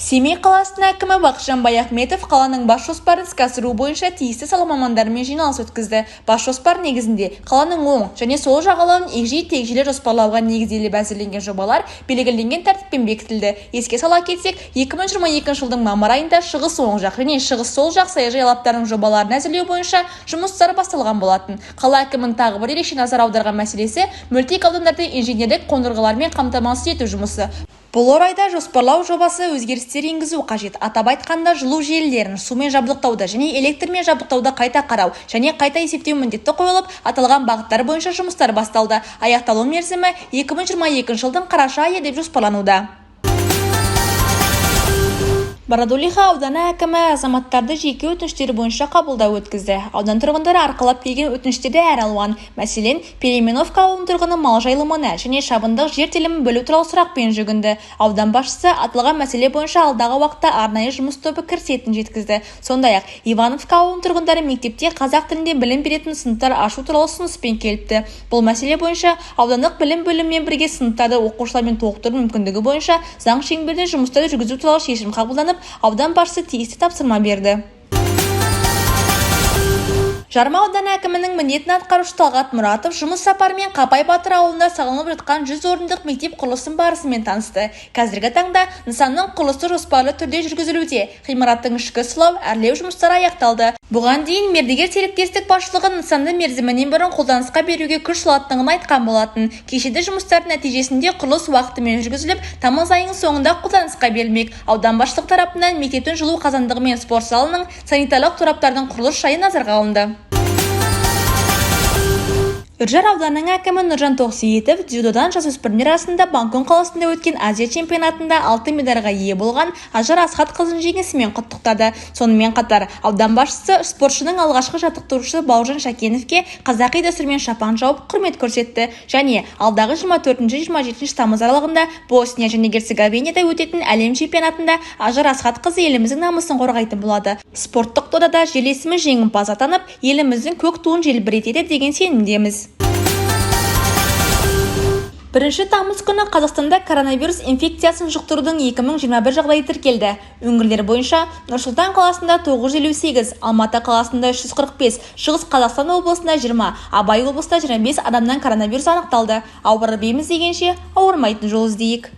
Семей қаласының әкімі Бақытжан Баяхметов қаланың бас жоспарын іске асыру бойынша тиісті сала мамандарымен жиналыс өткізді. Бас жоспар негізінде қаланың оң және сол жағалауын егжей-тегжейлі жоспарлауға негізделіп әзірленген жобалар белгіленген тәртіппен бекітілді. Еске сала кетсек, 2022 жылдың мамыр айында шығыс оң жақ және шығыс сол жақ саяжай алаптарының жобаларын әзірлеу бойынша жұмыстар басталған болатын. Қала әкімінің тағы бір ерекше назар аударған мәселесі – мөлтек аудандарды инженерлік қондырғылармен қамтамасыз ету жұмысы. Бұл орайда жоспарлау жобасы өзгерістер енгізу қажет. Атап айтқанда, жылу желілерін, сумен жабдықтауды және электрмен жабдықтауды қайта қарау және қайта есептеу міндеті қойылып, аталған бағыттар бойынша жұмыстар басталды. Аяқталу мерзімі 2022 жылдың қараша айы деп жоспарлануда. Бородулиха ауданы әкімі азаматтарды жеке өтініштері бойынша қабылдау өткізді. Аудан тұрғындары арқалап келген өтініштер де әр алуан. Мәселен, Переменовка ауылының тұрғыны мал жайылымына және шабындық жер телімін бөлу туралы сұрақпен жүгінді. Аудан басшысы аталған мәселе бойынша алдағы уақытта арнайы жұмыс тобы кірісетінін жеткізді. Сондай-ақ, Ивановка ауылының тұрғындары мектепте қазақ тілінде білім беретін сыныптар ашу туралы ұсыныспен келіпті. Бұл мәселе бойынша аудандық білім бөлімімен бірге сыныптарды оқушылармен толықтыру мүмкіндігі бойынша заң шеңберінде жұмыстар жүргізу туралы шешім қабылданып, аудан басшысы тиісті тапсырма берді. Жарма ауданы әкімінің міндетін атқарушы Талғат Мұратов жұмыс сапарымен Қапай батыр ауылында салынып жатқан 100 орындық мектеп құрылысының барысымен танысты. Қазіргі таңда нысанның құрылысы жоспарлы түрде жүргізілуде. Ғимараттың ішкі сылау, әрлеу жұмыстары аяқталды. Бұған дейін мердігер серіктестік басшылығы нысанды мерзімінен бұрын қолданысқа беруге күш салатындығын айтқан болатын. Кешенді жұмыстардың нәтижесінде құрылыс уақытымен жүргізіліп, тамыз айының соңында қолданысқа берілмек. Аудан басшылығы тарапынан мектептің жылу қазандығы мен спорт залының, санитарлық тораптардың құрылыс жайы назарға алынды. Үржар ауданының әкімі Нұржан Тоқсейітов дзюдодан жасөспірімдер арасында Бангкок қаласында өткен Азия чемпионатында алтын медальға ие болған Ажар Асхатқызын жеңісімен құттықтады. Сонымен қатар, аудан басшысы спортшының алғашқы жаттықтырушысы Бауыржан Шәкеновке қазақи дәстүрмен шапан жауып, құрмет көрсетті және алдағы 24-27 тамыз аралығында Босния және Герцеговинада өтетін әлем чемпионатында Ажар Асхатқызы еліміздің намысын қорғайтын болады. Спорттық додада жерлесіміз жеңімпаз атанып, еліміздің көк туын желбіретеді деген сенімдеміз. 1 тамыз күні Қазақстанда коронавирус инфекциясын жұқтырудың 2021 жағдайы тіркелді. Өңірлер бойынша Нұр-Сұлтан қаласында 958, Алматы қаласында 345, Шығыс Қазақстан облысында 20, Абай облысында 25 адамнан коронавирус анықталды. Ауырып ем іздегенше, ауырмайтын жол іздейік.